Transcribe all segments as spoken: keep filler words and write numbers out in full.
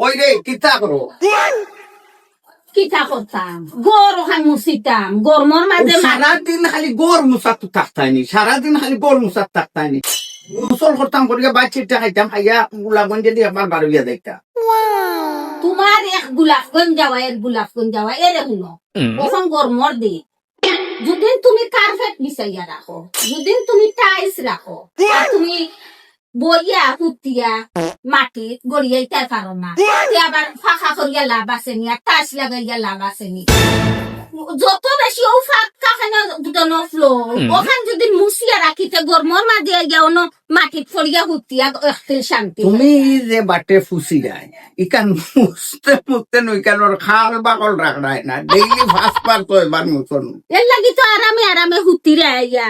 ওই রে, কিতা করো? কিতা করতাম? ঘর অখান মুছিতাম। গরমর মাঝে মা- সারাদিন খালি ঘর মুছাত থাকতায়নি, সারাদিন খালি ঘর মুছাত থাকতায়নি। গোসল করতাম, করিয়া বাচ্চিটা খাইতাম, খাইয়া গোলাপগঞ্জে দিয়া একবার বারইয়া যাইতা। তোমার এক গোলাপগঞ্জ যাওয়া, এক গোলাপগঞ্জ যাওয়া, এরে হুনো। অখন গরমর দিন। যুদিন তুমি কার্পেট বিছাইয়া রাখো, যুদিন তুমি টাইলস রাখো, আর তুমি বইয়া হুতিয়া মাটিত গড়িয়াইতায় পারো না, তে আবার ফাঁকা করিয়া লাভ আছে নি, আর টাইলস লাগাইয়া লাভ আছে নি? যত বেশি অউ ফাঁকা কেন দুদনো ফ্লো, অখান যুদি মুছিয়া রাখিতে গরমর মাঝে গিয়া অনো মাটিত পড়িয়া হুতিয়া একদিন শান্তি। তুমি যে বাটে ফুসি যায়, ইখান মুছতে মুছতে নইকানোর খাল বাকল রাখরায় না, ডেইলি পাঁচবার তো এবার মুছন। এর লাগি তো আরামে আরামে হুতিরে আইয়া,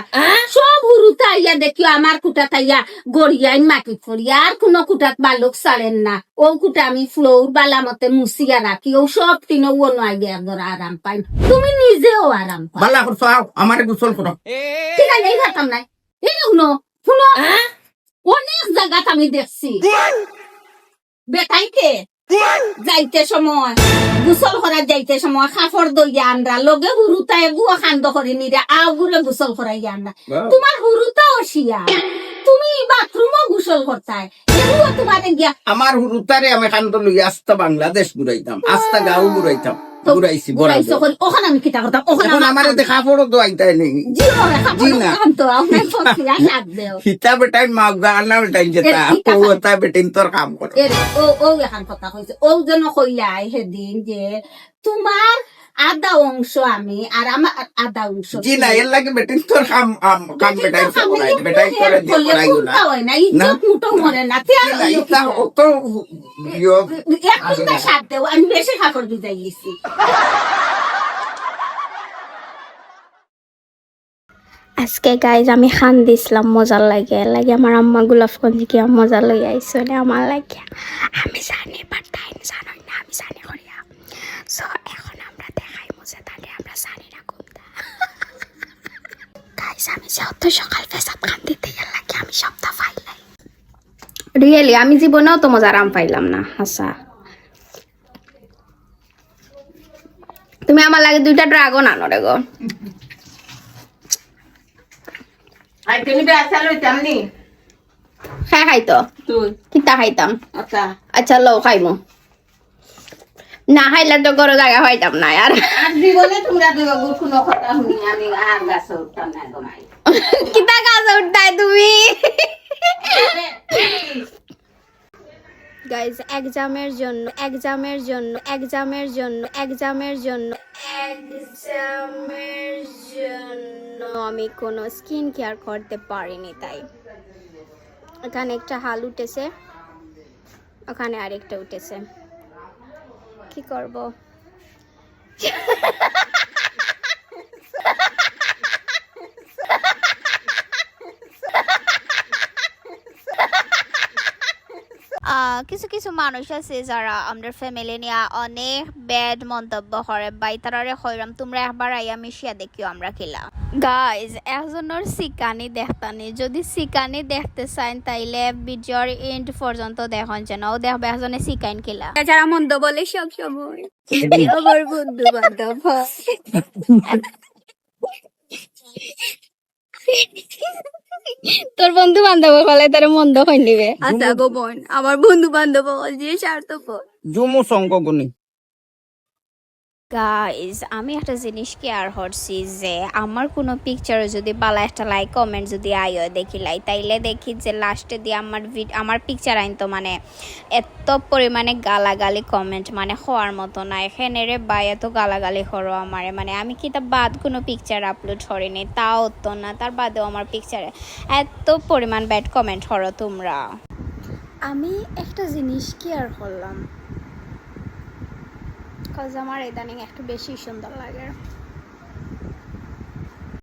সব হুরুতা আইয়া দেখিও আমার কুটাত আইয়া গড়িয়াইন মাটিত পড়িয়া, আর কোনো কুটাত বালক ছাড়েন না। অউ কুটা আমি ফ্লোর বালা মতে মুছিয়া রাখি, অউ সব টিনো অনো আইয়া একবার আরাম পাই, তুমি নিজেও আরাম পাও। বালা করছো, আও, আমারে গোসল করো। ঠিক আছে, এই পারতাম নাই। এই হুনো, হুনো, অনেক জাগাত আমি দেখছি বেটাইন্তে যাইতে সময়, গোসল করার যাইতে সময় কাপড় দইয়া আনরা, লগে হুরুতা এগুও কান্দ করি নিরা, আগুরে গোসল করাইয়া আনরা। তোমার হুরুতা অসিয়া, তুমি বাথরুমও গোসল করতায়, এগুও তোমারে গিয়া আমার হুরুতারে আমি কান্দ লইয়া আস্তা বাংলাদেশ ঘুরাইতাম, আস্তা গাঁও ঘুরাইতাম, ঘুরাইছি বড়। অখান আমি কিতা করতাম? অখান এখন আমারে দেখা পড়ো তো আইতায় নেই। জি, অখান তো আপনার ফসিয়া সাথ দেও। হিতা বেটাইন মাউগা, আনা বেটাইন যেতা, ও তা বেটিন তোর কাম করো। ও, ও অখান কথা কইছে, ও যেন কইলাই সেদিন যে তোমার আধা অংশ আমি আর আমার আধা অংশ। জি না, এর লাগি বেটিন তোর কাম, কাম বেটাইন তো করাই, বেটাইন করে দিয়ে করাই না। হয় না, ইজ্জত মুটো মরে না। তে আর ইতা অত এখন তো সাথ দেও, আমি বেশি কাপড় ভিজাই গেছি। আজকে গাইজ আমি কান্দিছলাম মজার লাগিয়া, এর লাগি আমার আম্মা গোলাপগঞ্জ গিয়া মজা লইয়া আইছইন আমার লাগিয়া। আমি জানি, but তাইন জানইন না আমি জানি করিয়া। So এখন আমরা দেখাইমু যে তাইলে আমরা জানি না কোনটা। গাইজ আমি যে অত সকাল পেশাব কান্দিতে এর লাগি আমি সবটা ফাইলাই। Really আমি জীবনেও তো মজা আরাম পাইলাম না, হাছা। তুমি আমার লাগি দুইটা ড্রাগন আনো রে গো। আর তুমি বেসা লইতাম নি? খাই খাইতো। তুই কিতা খাইতাম? আচ্ছা। আচ্ছা, লও খাইমু। না খাইলে তো ঘরো জাগা পাইতাম না আর। আর জীবনে তোমরা দুই বাবুর কোনো কথা শুনি আমি আর গাছে উঠতাম না গো মাই। কিতা গাছে উঠতায় তুমি? গাইজ, এক্সামের জন্য, এক্সামের জন্য, এক্সামের জন্য, এক্সামের জন্য, এক্সামের জন্য আমি কোনো স্কিন কেয়ার করতে পারিনি, তাই এখানে একটা হাল উঠেছে, ওখানে আরেকটা উঠেছে, কি করব? আহ, কিছু কিছু মানুষ আছে যারা আমরার ফ্যামিলি নিয়া অনেক ব্যাড মন্তব্য করে, ভাই তারারে কইরাম তোমরা একবার আইয়া মিশিয়া দেখিও আমরা কিলা। গাইজ, একজনর সিকানি দেখতানি, যদি সিকানি দেখতে চাইন তাইলে ভিডিওর এন্ড পর্যন্ত দেখইন যেন, ও দেখবে একজনে সিকাইন কিলা। যারা মন্দ বলে সব সময় আমার বন্ধু বান্ধব হয়। তোর বন্ধু বান্ধব হলে তোর মন্দ হইন দিবে। আচ্ছা গো বোন, আমার বন্ধু বান্ধব হল যে স্বার্থপর। জুমু সঙ্গ গুনি। গাইজ, আমি একটা জিনিস কেয়ার করছি যে আমার কোনো পিকচারে যদি বালা একটা লাইক কমেন্ট যদি আইও দেখিলাই, তাইলে দেখি যে লাস্টে দিয়ে আমার ভিড-, আমার পিকচার আইন তো মানে এত পরিমাণে গালাগালি কমেন্ট মানে হওয়ার মতো না। এখানে রে ভাই এত গালাগালি করো আমারে, মানে আমি কিতা বাদ কোনো পিকচার আপলোড করিনি, তাও তো না, তার বাদেও আমার পিকচারে এত পরিমাণ ব্যাড কমেন্ট করো তোমরা। আমি একটা জিনিস কেয়ার করলাম, কজ আমার ইদানিং একটু বেশি সুন্দর লাগে।